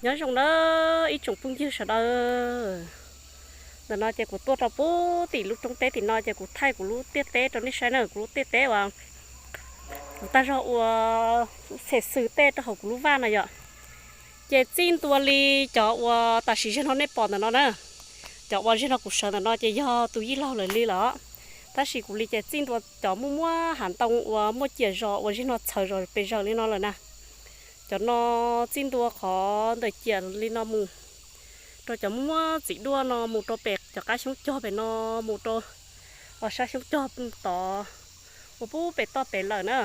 Nyob zoo na ib tsoom phooj ywg sawv daws. Ntawm no ces kuv tuaj rau pem tim lub roob teb tim no ces kuv thaij kuv lub tiaj teb rau nej saib na, kuv lub tiaj teb uas kuv tag zog ua xem xws tej rau hauv kuv lub vaj na yom. Ces txij ntua li cov uas tam sim zaum no nej pom ntawm no na, cov uas zaum no kuv sawv ntawm no ces yog tus yij laug lawm li lawm. Tab sis kuv li ces txij ntua cov muaj muaj hav ntoo uas muaj ciam zos uas zaum no txhawv zom pes zaws li no lawm na. Cov no txij ntua qhov ntawm ciam li no mus rau cov muaj muaj txiv duaj no mus rau pem cov qab xyoob cog pem no mus rau sab xyoob cog tod ua pub pem toj pem lawm na.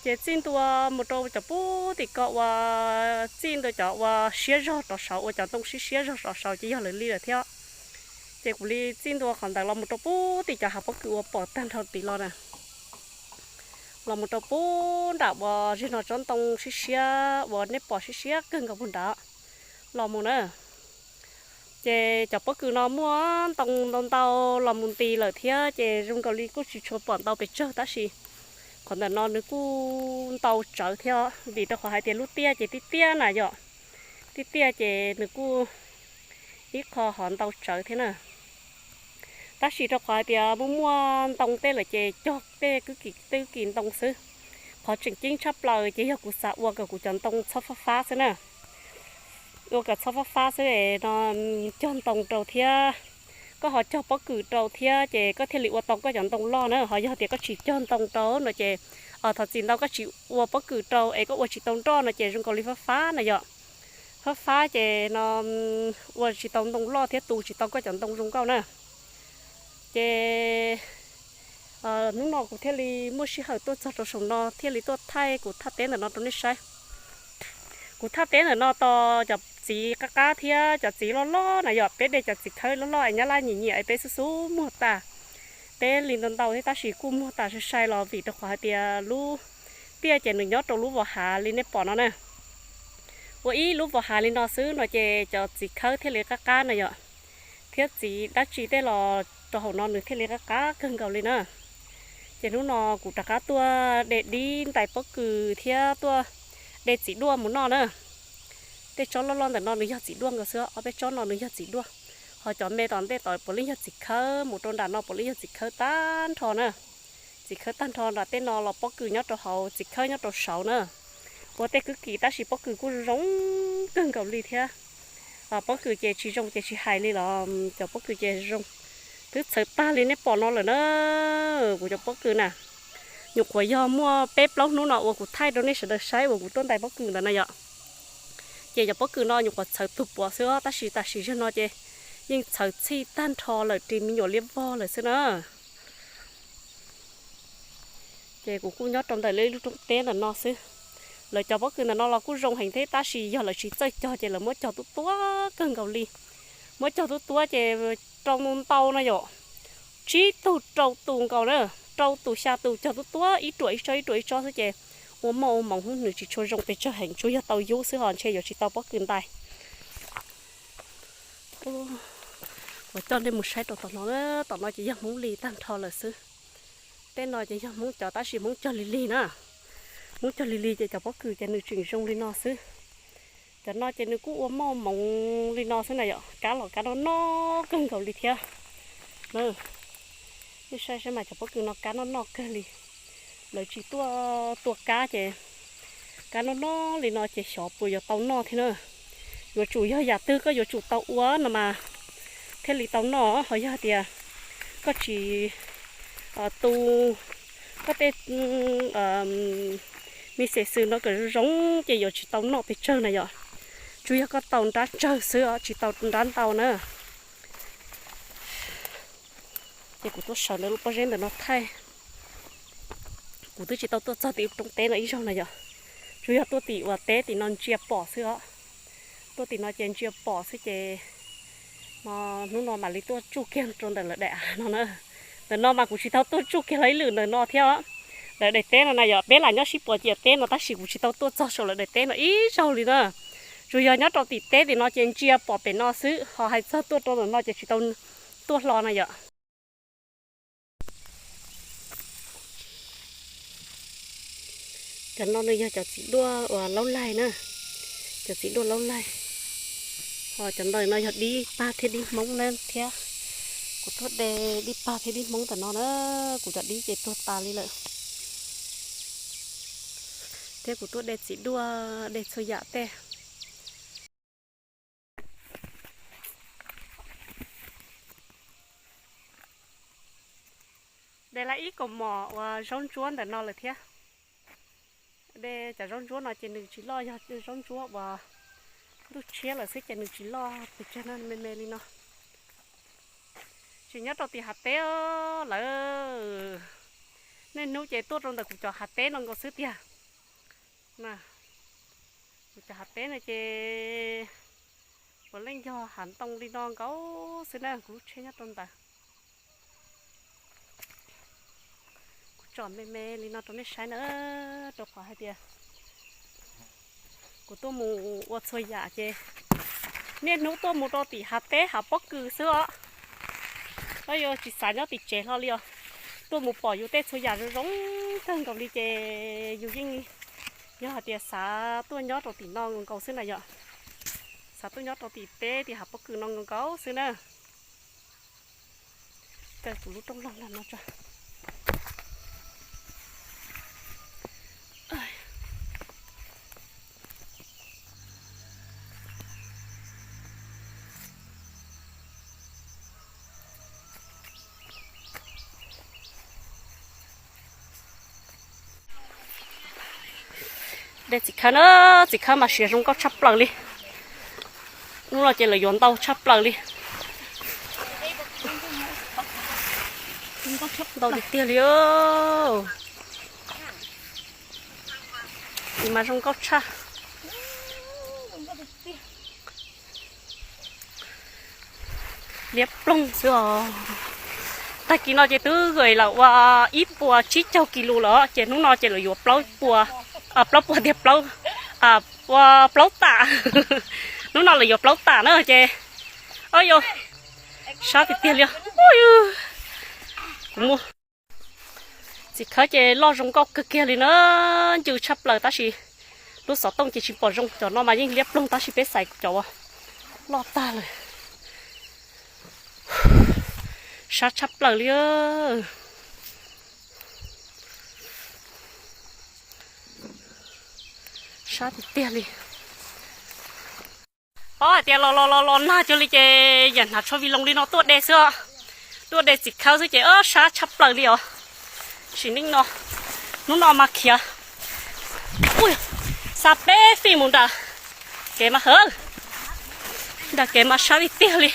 Ces txij ntua mus rau cov pub tim ko uas txij ntua cov uas siab zog rov saud uas cov ntoo siab siab zog rov saud ces yog lawv li lawm thiab. Ces kuv li txij ntua qhov ntawd los mus rau pub tim cov hav pob kws uas pom tag nrho tid los na, los mus rau pub nram uas zaum no tsob ntoo siab siab uas nej pom siab siab kawg nkaus puag nrad los mus na. Ces cov pob kws no muaj ntoo ntau ntau los mus nti lawm thiab ces zoo nkaus li kuj tsis tshua pom ntau pes tsawg tab sis qhov ntawm no nws kuj ntau tsawv thiab vim rau qhov hais tias lub tiaj ces tib tiaj na yom, tib tiaj ces nws kuj ib qho hov ntau tsawv thiab na. Tab sis rau qhov hais tias muaj muaj ntoo tej lawm ces cog tej kwj kis tej kwj kis ntoo xwb. Qhov tseem ceeb tshaj plaws ces yog kuv xav ua kom kuv cov ntoo txhob fab fab xwb na, ua kom txhob fab fab xwb es no cog ntoo rau thiab, koj ho cog pob kws rau thiab ces koj thiaj li ua tau koj cov ntoo loj na. Ho yog tias koj tsis cog ntoo rau no ces thov txim ntau koj tsis ua pob kws rau es koj ua tsis tau nroj no ces zoo nkaus li fab fab na yom. Fab fab ces no ua tsis tau ntoo loj thiab tu tsis tau koj cov ntoo zoo nkauj na. Ces hnub no kuv thiaj li muaj sij hawm tuaj txog rau saum no thiaj li tuaj thaij kuv thaj teb ntawm no rau nej saib. Kuv thaj teb ntawm no tos cov txiv qab qab thiab cov txiv loj loj na yom, peb de cov txiv khawb loj loj es nyab laj nyiam nyiam es peb xub xub muag tas. Peb li ntau ntau thiab tab sis kuj muag tas sai sai los vim rau qhov hais tias lub tiaj ces nws nyob rau lub vos hav li nej pom no na. Ua ib lub vos hav li no xwb no ces cov txiv khawb thiaj li qab qab na yom, thiab txiv dab tsi tej los rau hauv no nws thiaj li qab qab kawg nkaus li na. Ces hnub no kuv rov qab tuaj de dib ntais pob kws thiab tuaj de txiv duaj mus noj na. Tej tsob loj loj ntawm no nws yog txiv duaj nkaus xwb, ob peb tsob no nws yog txiv duaj. Ho cov me tom ntej tod puav leej yog txiv khawb, mus rau nram no puav leej yog txiv khawb tag nrho na. Txiv khawb tag nrho nram tej no los pob kws nyob rau hauv, txiv khawb nyob rau saud na. Ua tej kwj kis tab sis pob kws kuj zoo kawg nkaus li thiab. Pob kws ces tsis zoo ces tsis hais li los cov pob kws ces zoo. Twb txhawv tag li nej pom no lawm na. Kuv cov pob kws na, nyuam qhuav yog muaj peb plaub hnub no uas kuv thaij rau nej sawv daws saib uas kuv tuaj ntais pob kws ntawd na yom. Ces cov pob kws no nyuam qhuav txhawv tus puav xwb tab sis tam sim zaum no ces yeej txhawv txhij tag nrho lawm ris me nyuam liab vog lawm xwb na. Ces kuv kuj nyob rau ntawm lub roob teb ntawm no xwb. Lawv cov pob kws ntawm no los kuj zoo heev thiab tab sis yog lawv tsis txawj cog ces lawv muab cog tuab tuab kawg nkaus li. Muab cog tuab tuab ces rau ntau ntau na yom, tsib tug rau tus nkaus na, rau tus xya tus cog tuab tuab ib ruam ib tsob ib ruam ib tsob xwb ces ua moj ua moov nws tsis tshua zoo pes tsawg heev, tsuas yog tau yub xwb ho ntshe yuav tsis tau pob kws ntais. Kuv coj nej mus saib rau tom no, tom no ces yog Hmoob li tag nrho lawm xwb. Tej no ces yog Hmoob cov tab sis Hmoob cog lig lig na. Hmoob cog lig lig ces cov pob kws ces nws tseem zoo li no xwb. Cov no ces nws kuj ua moj moov li no xwb na yom, kab los kab noj noj kawg nkaus li thiab. Nej saib saib mas cov pob kws no kab noj noj kawg li. Lawv tsis tuaj tua kab ces kab noj noj li no ces xyov puas yuav tau noj thiab na. Yuav tsum yog yam twg koj yuav tsum tau ua no mas thiaj li tau noj, ho yog tias koj tsis tu koj tej me xem xws no kom zoo zoo ces yuav tsis tau noj pes tsawg na yom. Tsuas yog koj tau nrab tsawg xwb tsis tau nrab ntau na. Ces kuv tuaj sawv ntawm lub pob zeb ntawm no thaij. Kuv twb tsis tau tuaj txog tim roob teb no ib zaug na yom. Tsuas yog tuaj tim uas teb tim no ntsia pom xwb os. Tuaj tim no ces ntsia pom xwb ces hnub no mam li tuaj tsuj kiag rau ntawm lawv daim av no na. Ntawm no mas kuv tsis tau tuaj tsuj kiag los ib lwm ntawm no thiab os. Lawv daim teb no na yom, peb lam nyob sib puas ciam teb no tab sis kuv tsis tau tuaj txog saum lawv daim teb no ib zaug li na. Tsuas yog nyob rau tim teb tim no ces ntsia pom pem no xwb, ho hais txog tuaj rau ntawm no ces tsis tau tuaj hlo na yom. Cov no nws yog cov txiv duaj uas laub laig na. Cov txiv duaj laub laig, ho cov ntawm no yog dib pag thiab dib hmoob na thiab. Kuv tuaj de dib pag thiab dib hmoob ntawm no na, kuv cov dib ces tuag tas li lawm. Thiab kuv tuaj de txiv duaj, de txhua yam tej. De lawm ib kaus mom uas zaub ntsuab ntawm no lawm thiab. De cov zaub ntsuab no ces nws tsis loj, yog zaub ntsuab uas ntuj tshiab lawm xwb ces nws tsis loj pes tsawg no, me me li no. Tsis nyob rau tim hav teb lawm. Niaj hnub ces tuaj rau ntawm kuv cov hav teb no nkaus xwb tiag. Kuv cov hav teb no ces puav leej yog hav ntoo li no nkaus xwb na, kuv lub tsheb nyob rau ntawd. Kuv tsom me me li no rau nej saib na, rau qhov hais tias kuv tuaj mus ua txhua yam ces niaj hnub tuaj mus rau tim hav teb hav pob kws xwb os. Koj yuav tsis xav nyob tim tsev hlo li os. Tuaj mus pom yus tej txhua yam zoo zoo kawg nkaus li ces yus yeej yog hais tias xav tuaj nyob rau tim no nkaus xwb na yom. Xav tuaj nyob rau tim teb tim hav pob kws no nkaus xwb na. Kaw kuv lub rooj log nram no tso. De txiv khawb na, txiv khawb mas siav zoo nkauj tshaj plaws li. Hnub no ces lawv yuav ntau tshaj plaws li. Ntau tiag tiag li. Txiv mas zoo nkauj tshaj. Liab ploog xwb os. Tag kis no ces twb gam lawm ua ib puas tsib caug kis lus lawm ces hnub no ces lawv yuav plaub puas, plaub puas tiag, ua plaub tam. Hnub no lawv yuav plaub tam na ces, o yos, sab tiag tiag li. Kuv muab txiv khawb ces loj zoo nkauj kawg kiag li na, ncw tshaj plaws tab sis lub xov tooj ces tsis pom zoo, cov no mas yeej liab ploog tab sis peb xaiv cov uas loj tag lawm. Sab tshaj plaws li. Sab tiag tiag li. Paub hais tias los los los los nag cuag li ces yam hnav tsho vi loo li no tuaj de xwb os. Tuaj de txiv khawb xwb ces sab tshaj plaws li os. Sim neej no, hnub no mas khiav, ui, xa peb fij mus nram kev mas hawv, nram kev mas sab tiag tiag li.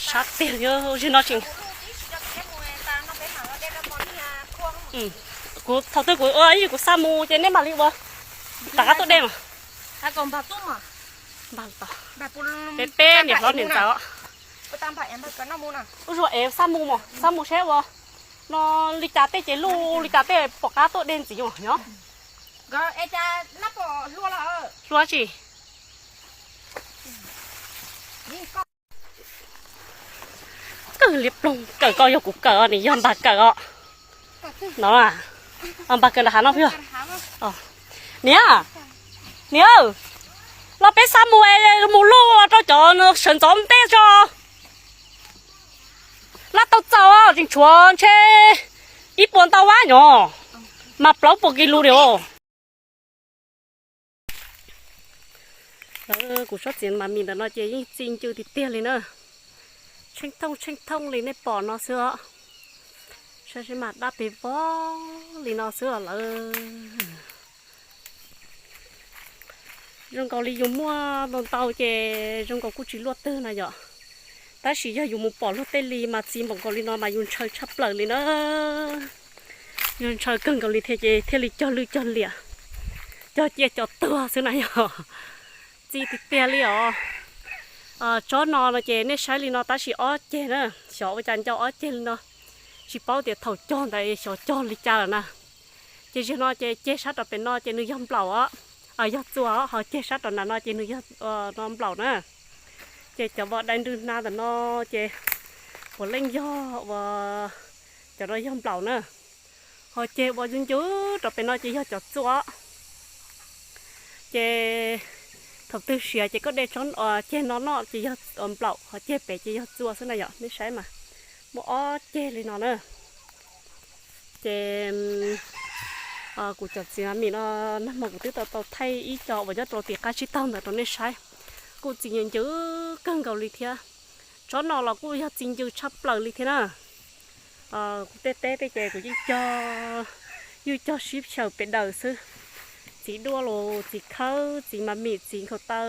Sab tiag li, zaum no tseem, kuv thaum twg kuv ua ib kuv xa mus ces nej mam li ua, rov qab tuaj de mas. Peb peb niam hlob niam ntxawm, ua zoo es xa mus mog, xa mus seb ua no li cas tej ces luj li cas tej pom qab tuaj de ntxiv os nyob. Hlua tsis? Kawg liab ploog, kawm koj yog kuv kawm os, nim yog npag kawm os. No, npag kawm nram hav no pw. Niam, niam, los peb xa mus, mus luj rau cov sawv ntxov ntej tso. Laj tau txaus, tseem tshuav ntshe ib puas ntau vab nyob, mas plaub puas kis lus li os. Kuv tsob txiv mas mis ntawm no ces yeej txi ncw tiag tiag li na. Tsheej thooj tsheej thooj li nej pom no xwb os. Saib seb mas dab pes vog li no xwb os lawm. Zoo nkaus li yus muaj ntau ntau ces zoo nkaus kuj tsis luaj twg na yom. Tab sis yog yus mus pom luag tej li mas txi npaum nkaus li no mas yus ntshaw tshaj plaws li na. Yus ntshaw kawg nkaus li thiab ces thiaj li cog lwj cog liam, cog ciaj cog tuag xwb na yog. Txi tiag tiag li os. Tsob no no ces nej saib li no tab sis ob ceg na, xyov ua cas nco ob ceg li no. Tsis paub tias thaum cog ntawd xyov cog li cas lawm na. Ces zaum no ces ceg sab rau pem no ces nws yog nplaum os, yog txuas os, ho ceg sab rau nram no ces nws yog no nplaum na. Ces cov vos dai nrwg hnav ntawm no ces puav leej yog uas cov no yog nplaum na. Ceg uas ncw ncw rau pem no ces yog cov txua. Ces thaum twg siav ces koj de tsob ceg no noj ces yog nplaum, ho ceg pem ces yog txua xwb na yom, nej saib mas. Muaj ob ceg li no na. Ces kuv cov txiv mim no, nag hmo kuv twb tau tau thaij ib co uas nyob rau tim qab tsib taug ntawd rau nej saib. Kuj txi ncw ncw kawg nkaus li thiab. Tsob no los kuj yog txi ncw tshaj plaws li thiab na. Kuv tej teb tej ces kuv yeej cog, yeej cog sib xyaw pes daws xwb. Txiv duaj los txiv khawb, txiv mas mim, txiv nkhaus taw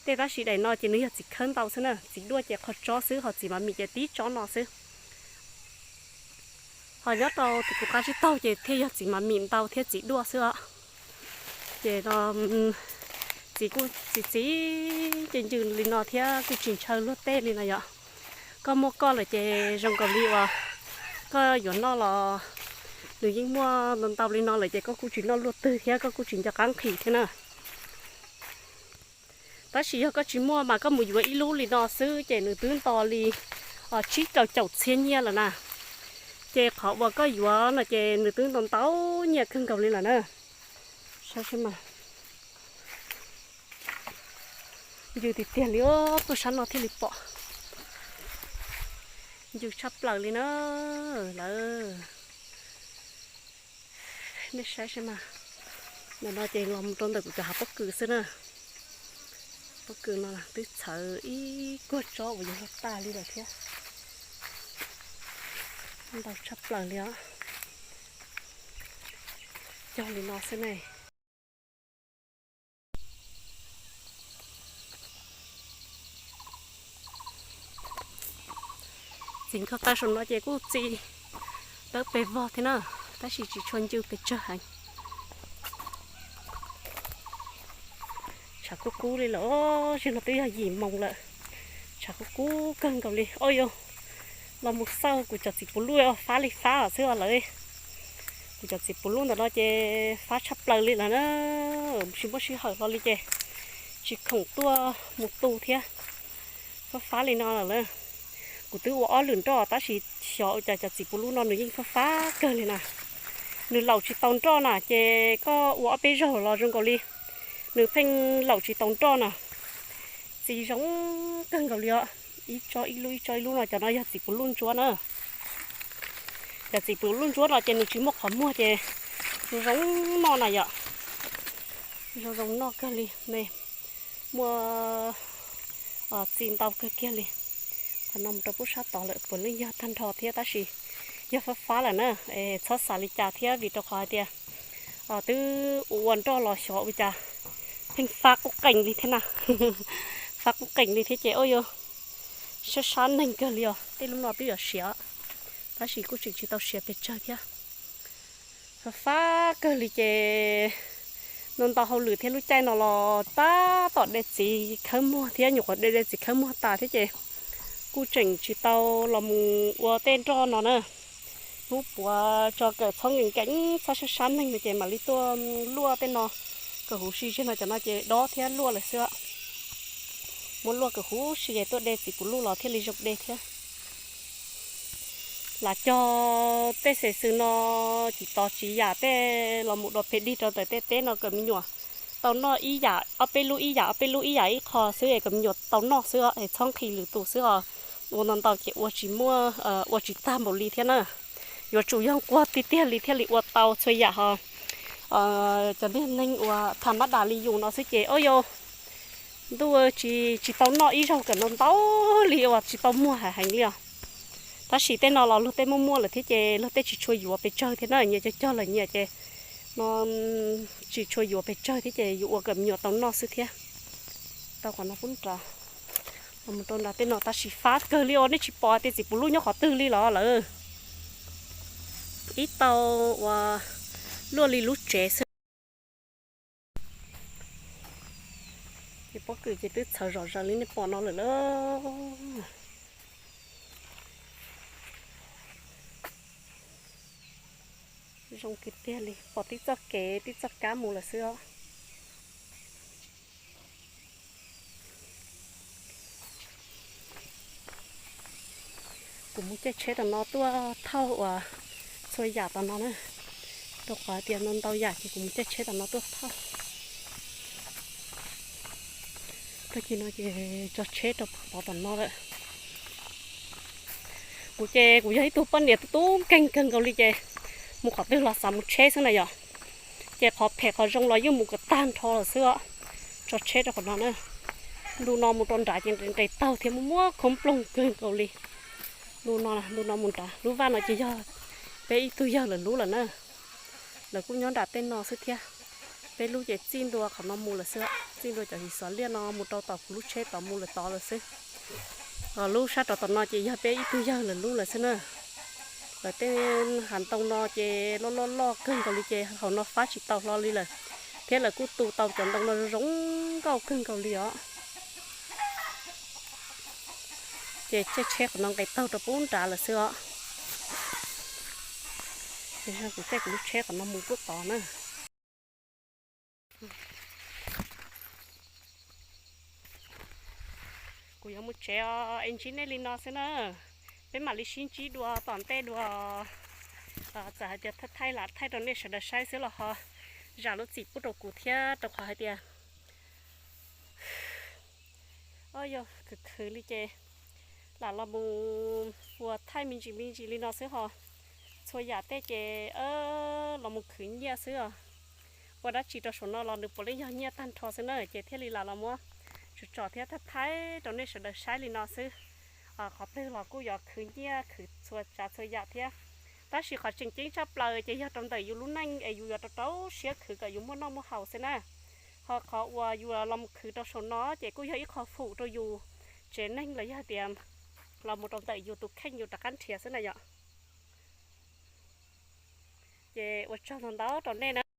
tej, tab sis daim no ces nws yog txiv khawb ntau xwb na, txiv duaj ces qhov tsob xwb, ho txiv mas mim ces tib tsob no xwb. Ho nyob rau tim kuv qab tsib taug ces thiaj yog txiv mas mim ntau thiab txiv duaj xwb os. Ces no txiv kuj txiv txiv ncw ncw li no thiab kuj tsis ntshaw luag tej li no yom. Koj muaj koj lawm ces zoo nkaus li uas koj yuav noj los nws yeej muaj ntau ntau li no lawm ces koj kuj tsis noj luaj twg thiab koj kuj tsis nco qab nqhis thiab na. Tab sis yog koj tsis muaj mas koj mus yuav ib lub li no xwb ces nws twb nto li tsib rau caum txhiab nyiaj lawm na. Ces qhov uas koj yuav no ces nws twb nto ntau nyiaj kawg nkaus li lawm na. Saib seb mas, ncw tiag tiag li os, tuaj sab no thiaj li pom. Ncw tshaj plaws li na lawm. Nej saib seb mas, ntawm no ces los mus rau ntawm kuv cov hav pob kws xwb na. Pob kws no twb txhawv ib kuag tsob uas yuav luag tag li lawm thiab. Ntau tshaj plaws li os. Cog li no xwb ne. Txiv nkhaus taw saum no ces kuj txi dawb pes vog thiab na, tab sis tsis tshua ncw pes tsawg heev. Tshav kub kub li lawm, zaum no twb yog yim moos lawm, tshav kub kub kawg nkaus li. Auj yau, los mus xauj kuv cov txiv puv luj fab li fab xwb os lawm. Kuv cov txiv puv luj ntawm no ces fab tshaj plaws li lawm na, tsis muaj sij hawm hlo li ces tsis khoom tuaj mus tu thiab. Fab fab li no lawm. Kuv twb ua ob lwm nroj tab sis xyov ua cas cov txiv puv luj no nws yeej fab fab kawg li na. Nws laum tsis tau nroj na ces koj ua ob peb zaug los zoo nkaus li nws pheej laum tsis tau nroj na. Txi zoo kawg nkaus li os, ib tsob ib lub ib tsob ib lub no, cov no yog txiv puv luj ntsuab na. Cov txiv puv luj ntsuab no ces nws tsis muaj qhov muag ces zoo zoo noj na yom. Zoo zoo noj kawg li ne, muaj txi ntau kawg kiag li. Qhov no mus rau pub sab tod lawm puav leej yog tag nrho thiab tab sis yog fab fab lawm na, txhob xav li cas thiab vim rau qhov hais tias twb ua ua nroj los xyov ua cas pheej fab qub qees li thiab na. Fab qub qees li thiab ces auj yau, sab sab neeg kawg li os. Tej lub no twb yuav siav tab sis kuj tseem tsis tau siav pes tsawg thiab. Fab fab kawg li ces ntau ntau hauj lwm thiab lub caij no los tab tom de txiv khawb muag thiab, nyuam qhuav de de txiv khawb muag tas thiab ces kuj tseem tsis tau los mus ua tej nroj no na. Hnub puav tso kawm txhob nkees nkees txhob sab sab neeg no ces mam li tuaj luaj tej no kom huv si, zaum no cov no ces dob thiab luaj lawm xwb. Muab luaj kom huv si es tuaj de txiv puv luj los thiaj li zoo de thiab. Lam cog tej xes xws no tsis tos tsis yam tej los mus dua pem dig rau ntawm tej teb no kom me nyuam tau noj ib yam ob peb lub ib yam ob peb lub ib yam ib qho xwb es kom me nyuam tau noj xwb es txhob nqhis lwm tus xwb os. Ua ntau ntau ces ua tsis muaj, ua tsis tag npaum li thiab na. Yuav tsum yog nquag tiag tiag li thiaj li ua tau txhua yam ho. Cov niag neeg uas tham mab dam li yus no xwb ces auj yau, ntuj, tsis tau noj ib zaug kom ntau ntau li uas tsis tau muag heev heev li os. Tab sis tej no los luag tej muaj muaj lawm thiab ces luag tej tsis tshua yuav pes tsawg thiab na, nyias cog cog lawm nyias ces no tsis tshua yuav pes tsawg thiab ces yuav ua kom me nyuam tau noj xwb thiab. Tau qhov no pub nrad, los mus rau nrad tej no tab sis fab kawg li os, nej tsis pom hais tias txiv puv luj nyob qhov twg li los lawm. Ib tau uas luaj li lub tsev xwb. Ces pob kws ces twb txhawv zom zaws li nej pom no lawm lauj. Zoo tiag tiag li, pom tib txoj kev tib txoj kab mus lawm xwb os. Kuv mus caij tsheb tom no tuaj thauj uas txhua yam tom no na. Rau qhov tias ntau ntau yam ces kuv mus caij tsheb tom no tuaj thauj. Tag kis no ces tso tsheb rau pov tom no lawm. Kuv ces kuv yog ib tug poj niam tub tub nkeeg kawg nkaus li ces mus qhov twg los xav mus tsheb xwb na yom. Ces qhov phem qhov zoo los yeej mus kom tag nrho lawm xwb os. Tso tsheb rau qhov no na. Ntu no mus rau nrad ces nqes taug thiab muaj muaj khoob ploog kawg nkaus li. Ntu no, ntu no mus nrad, lub vaj no ces yog peb ib tug yawg lawv lub lawm na. Lawv kuj nyob nram tej no xwb thiab. Peb lub ces txij ntua qhov no mus lawm xwb, txij ntua cov hiv xov liaj no mus rau tom kuv lub tsheb tod mus lawm tod lawm xwb. Ho lub sab rov tom no ces yog peb ib tug yawg lawv lub lawm xwb na. Lawv tej hav ntoo no ces loj loj loj kawg nkaus li ces hauv no fab tsis tau hlo li lawm, thiab lawv kuj tu tau cov ntoo no zoo nkauj kawg nkaus li os. Ces caij tsheb qhov no nqes taug rau pub nrad lawm xwb os. Ces kuv caij kuv lub tsheb qhov no mus pub tod na. Kuv yuav mus tsev os, es ntsib nej li no xwb na. Peb mam li sib ntsib dua tom ntej dua. Txawm hais tias thaij lam thaij rau nej sawv daws saib xwb los ho zam lub txim pub rau kuv thiab, rau qhov hais tias o yog khwv khwv li ces lam los mus ua thaij me ntsis me ntsis li no xwb ho. Txhua yam tej ces los mus khwv nyiaj xwb os. Ua dab tsi rau saum no los nws puav leej yog nyiaj tag nrho xwb na, ces thiaj li lam los muab tso tso thiab thaij thaij rau nej sawv daws saib li no xwb. Qhov twg los kuj yuav khwv nyiaj khwv txhua tsav txhua yam thiab. Tab sis qhov tseem ceeb tshaj plaws ces yog rau ntawm yus lub neej es yus yuav rau rau siab khwv kom yus muaj noj muaj haus xwb na. Ho qhov uas yus los mus khwv rau saum no ces kuj yog ib qho fum rau yus tsev neeg los yog tias los mus rau ntawm yus tus kheej yus rov qab nrhiav xwb na yom. Ces ua tsaug ntau ntau rau nej na.